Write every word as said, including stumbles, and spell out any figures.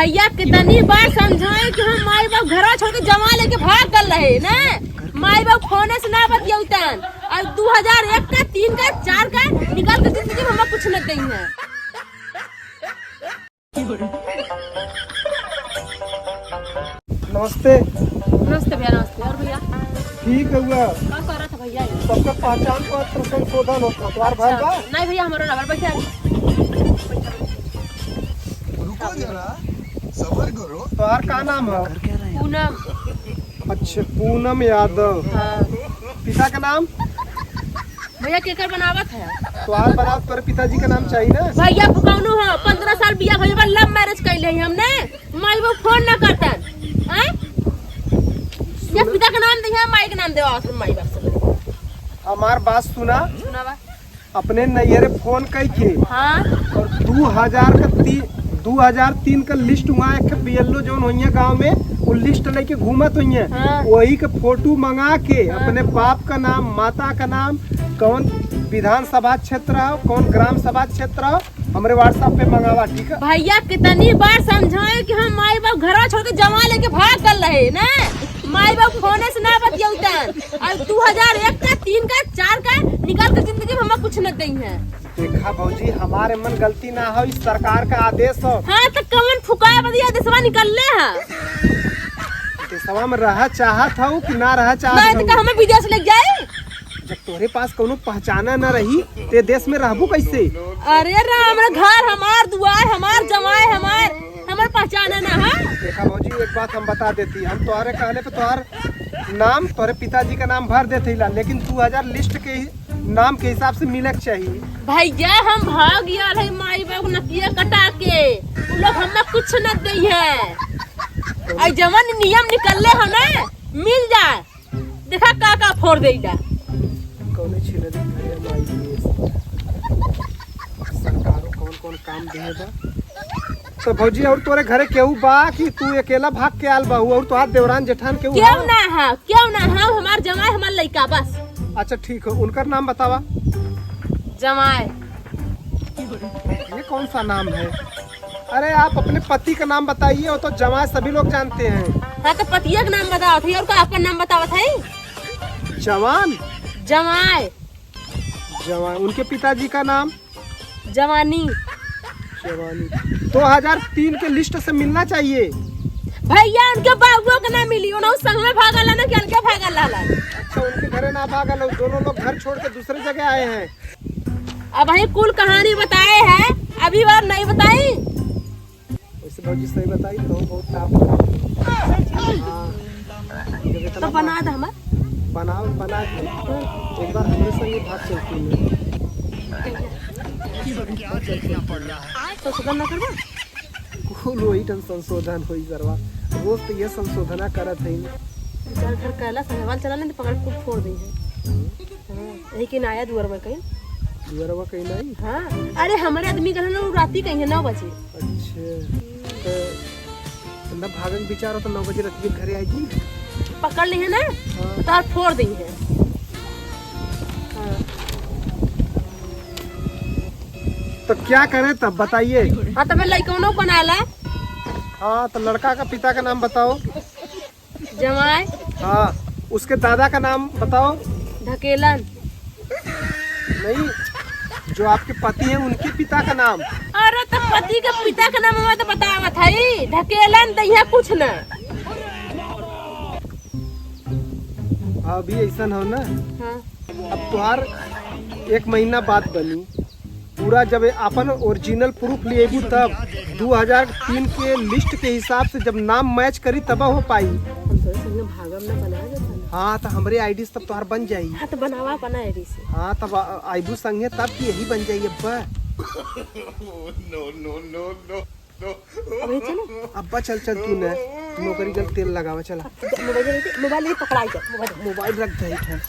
भैया, कितनी बार समझाए कि हम माई बाप घरवा छोड़ के जमा लेके भाग गल रहे ना, माई बाप फोने से ना बतियौतन। और दू हजार एक का, तीन का, चार का निकाल के जिंदगी में हमें कुछ न देई है। नमस्ते। नमस्ते भैया, नमस्ते। और भैया? ठीक है हुआ। का करत है भैया ये? सबका पहचान पत्र संशोधन होता, तोहार भइल बा? अच्छा, नहीं भैया, हमारा नंबर बैठा है। रुको जरा, सबर करो। तोहार का नाम है? पूनम। अच्छा, पूनम यादव। हाँ। पिता का नाम? भैया, केकर बनावत है? तोहार बनावत, तोरे पिताजी का नाम चाहिए ना? भैया, फुकौनू हो, पन्द्रह साल बियाह भइल बा, love marriage कइले ही हमने। माई बाप फोन ना करतन, हैं? ये पिता का नाम दिया, माई का नाम देवा, माई बाप से। हमार बात सुना। सुनावा। अपने नैहरे फोन कई के हाँ। और दू हजार का ती-, दू हजार तीन का list हुआ है, एक BLO जौन होइए गांव में, वो list लेके घूमत होइए। हाँ। वही के फोटो मंगा के हाँ। अपने बाप का नाम, माता का नाम, कौन विधानसभा क्षेत्र है, कौन ग्राम सभा क्षेत्र है, हमरे WhatsApp पे मंगावा, ठीक है? भैया, कितनी बार समझाए कि हम माई बाप घरवा छोड़ के जमा लेके भाग गल रहे ना, माई बाप फोने से ना बतियौतन। और दू हजार एक का, तीन का, चार का निकाल के जिंदगी में हमें कुछ न देई है। देखा भौजी, हमारे मन गलती ना हो, इस सरकार का आदेश हो। हाँ, तो कौन फुकाए बदिया देशवा निकल ले है? देशवा में रह चाहत हो कि ना रह चाहत नहीं, तो हो? का हमें विदेश ले जाए? जब तोहरे पास कौनो पहचाना न रही, ते देश में रहबू कैसे? अरे राम रे, घर हमार, दुआर हमार, जमाई हमार, हमार पहचाना न है। देखा भौजी, एक बात हम बता देती, हम तोहरे कहले पे तोहर नाम, तोहरे पिताजी का नाम भर देते ला, लेकिन दू हजार list के ही नाम के हिसाब से मिले के चाहिए। भैया, हम भाग गया है माई बाप नकिया कटा के, उ लोग हमें कुछ न दे है। आई जवन नियम निकलले हो ना, मिल जाए। देखा का का फोड़ देइला। कौने छिनरी घरे माई के सरकारों कौन कौन काम दिए बा? तो भौजी, और तोरे घरे केहू बा कि तू अकेला भाग के आल बा? और तोहार देवरान जेठान केहू केहू बा? ना है, केहू ना है, हमार जमाई, हमार लइका बस। अच्छा ठीक है, उनकर नाम बतावा। जमाई। ये कौन सा नाम है? अरे, आप अपने पति का नाम बताइए, वो तो जवान सभी लोग जानते हैं। हाँ, तो पतिया का नाम बतावत है, और का आपन नाम बतावत है? जवान? जवाई। जवान। उनके पिताजी का नाम? जवानी। जवानी। दो हज़ार तीन के list से मिलना चाहिए। भैया, उनके बाबुओ के ना मिली, उन्हों संग में भागल ना कि अलगे भागल रहला। अच्छा, उनके घरे ना भागल, दोनों लोग घर छोड़ के दूसरे जगह आए हैं। अब भाई कुल कहानी बताए है, अभी बार नहीं बताई। वैसे भौजी सही बताई तो बहुत टाप। हाँ। जब इतना तो बना दे हमार। बनाओ, बना दे। एक बार हमरे संगे भाग चलती है। तो सुगम ना करबा? कुल वही टन संशोधन होई सरवा। रोज तो ये संशोधना करत है। चार घर कहला संगवाल चला नहीं तो पकड़ के फोड़ दी है। हाँ, यही के नाया दुआरवा कहीं। दुआरवा कहीं नहीं? हाँ, अरे हमरे आदमी कहन उ राती कहीं है नौ बजे। अच्छा, तो ना भागन बिचारो तो नौ बजे रात के घरे आई थी। पकड़ ली है ना? हाँ। तो फोड़ दी है। हाँ। तो क्या करें तब बताइए? हाँ, तो मैं लइकौनो बना ला। हाँ, तो लड़का का पिता का नाम बताओ। जमाई। हाँ, उसके दादा का नाम बताओ। ढकेलन। नहीं, जो आपके पति हैं उनके पिता का नाम। अरे तो पति के पिता का नाम हमें तो बतावत है, ढकेलन तो यहाँ कुछ ना। अभी ऐसा हो ना। हाँ। अब तोहार एक महीना बाद बनी, पूरा जब आपन original proof लिएबू तब दू हज़ार तीन के list के हिसाब से जब नाम match करी तब हो पाई। हम तो संगे भागम ना बना देता ना। हाँ, तो हमरे ID से तब तोहार बन जाई। हाँ, तो बनावा अपना ID से। हाँ, तब आ-, आइबू संगे तब कि यही बन जाई अब्बा। No, no, no, no। अबे चलो। अब्बा चल, चल तू न नौकरी कर तेल लगावा, चला। मोबाइल लेके, मोबाइल लेके पकड़ाई कर, मोबाइल। मोबाइल रख दे इधर।